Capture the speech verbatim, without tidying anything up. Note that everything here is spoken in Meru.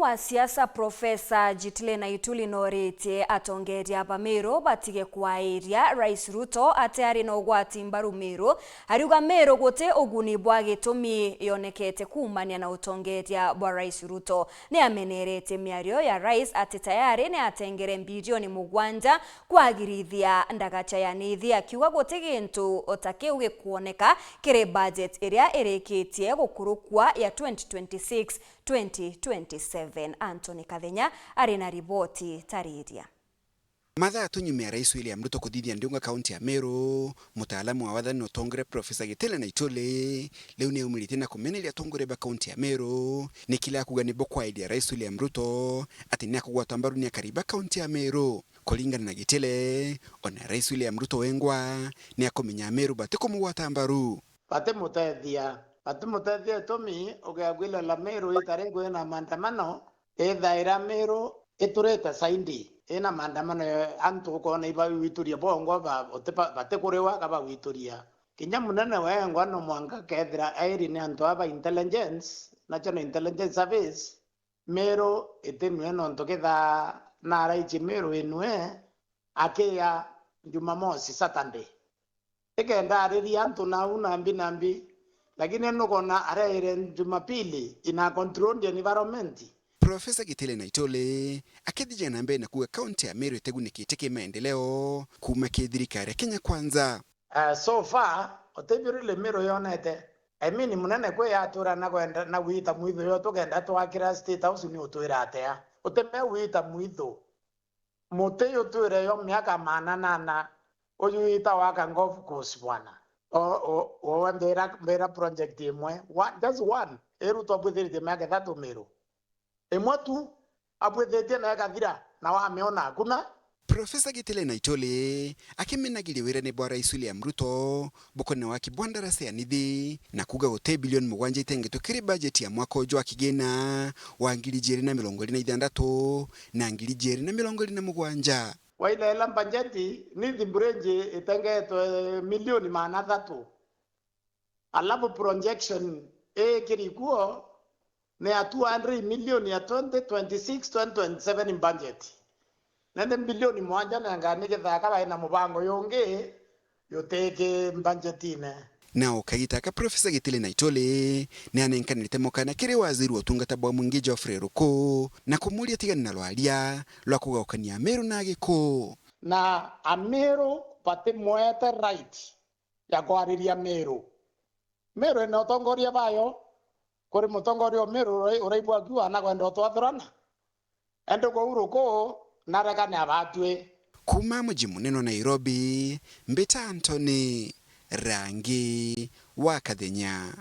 wa siasa Profesa Gitile Naituli noritie atongeria ba Meru batige kwairia Rais Ruto ati ari na ugwati mbaru Meru. Ariuga Meru guti uguni bwa gitumi yonekete kuumania na utongeria bwa Rais Ruto. Ni ameneretie miario ya Rais ati tayari ni atengere mbirioni mugwanja kwagirithia ndagacha ya nithi, akiuga guti gintu o ta kiu gikwoneka kiri budget iria irikitie gukurukua ya twenty twenty-six twenty twenty-seven. Anthony Kathenya ari na riboti tariria. Mathaa tu nyuma ya Rais William Ruto kuthithia ndiunga kaunti ya Meru, mutaalamu wa wathani na utongeria Profesa Gitile Naituli riu ni aumiritie na kumeneria atongoria ba kaunti ya Meru ni kila akuga ni bukwairia Rais William Ruto ati ni akugwata mbaru ni akari ba kaunti ya Meru. Kuringana na Gitile, ona Rais William Ruto wengwa ni akumenya Ameru batikumugwata mbaru. Batimutethia, batimutethia itumi ugeagwirira Meru itari kwina maandamano, ithaira Meru iturite saindi ina maandamano ya antu ukoona ibawituria bongwa ba-, uti-, ba-, batikuriwa kabawituria. Kinya munene wengwa no mwanka kethira airi ni antu aba intelligence, National Intelligence Service, Meru itinue nontu kithaa naraichi Meru inue akiya Jumamosi, Saturday. Ikenda ariria antu nau nambi nambi, lakini nukona araire Jumapili ina controlled environment. Profesa Gitile Naituli akithithia na mbere na kuuga kaunti ya Meru itigunikite ki maendeleo kuuma ki thirikari ya Kenya Kwanza. Ah, so far, uteithio riri Meru yonete. I mean, munene kwi atura na kwenda na gwita mwitho yo tukenda twakira State House ni utwira atia? Uteme gwita mwitho. Muti yutwire yo miaka maana nana, uyu wita waka golf course bwana. O, o, o, mbira, mbira project imwe. One, just one. Iru twabwithiritie miaka ithatu Meru. Imwe tu, abwithitie na ikathira, na wamiona akuna. Profesa Gitile Naituli akimenagiria wirane bwa Rais William Ruto bukone waki bwa ndarasa ya nithi, na kuuga guti bilioni mugwanja itengetwe kiri bajeti ya mwaka uju wa kigina wa ngiri ijiri na mirongo iri na ithantatu na ngiri ijiri na mirongo iri na mugwanja. Waileela bajeti, nithi bridge itengetwe milioni maana athatu. Alafu projection ikiri kuo ni ya two hundred million ya twenty twenty-six, twenty twenty-seven budget. Nende bilioni mwanja nenga ni githaka bai na mubango yungi yutiki budgetine. Na o kagita aka Profesa Gitile Naituli ni anenkanirite mukana kiri waziri wa utungata bwa mwingi Geoffrey Ruku na kumuria atigane na rwaria rwa kugaukania Ameru na Agikuu. Na Ameru batimwete right ya kwariria Meru. Meru ina utongoria bayo, kuri mutongoria o Meru urai-, uraigua akiuga anakwenda utwathurana. Ende kwou Ruku narekane abatwi. Kuuma muji munene wa Nairobi, mbita Anthony Rangi wa Kathenya.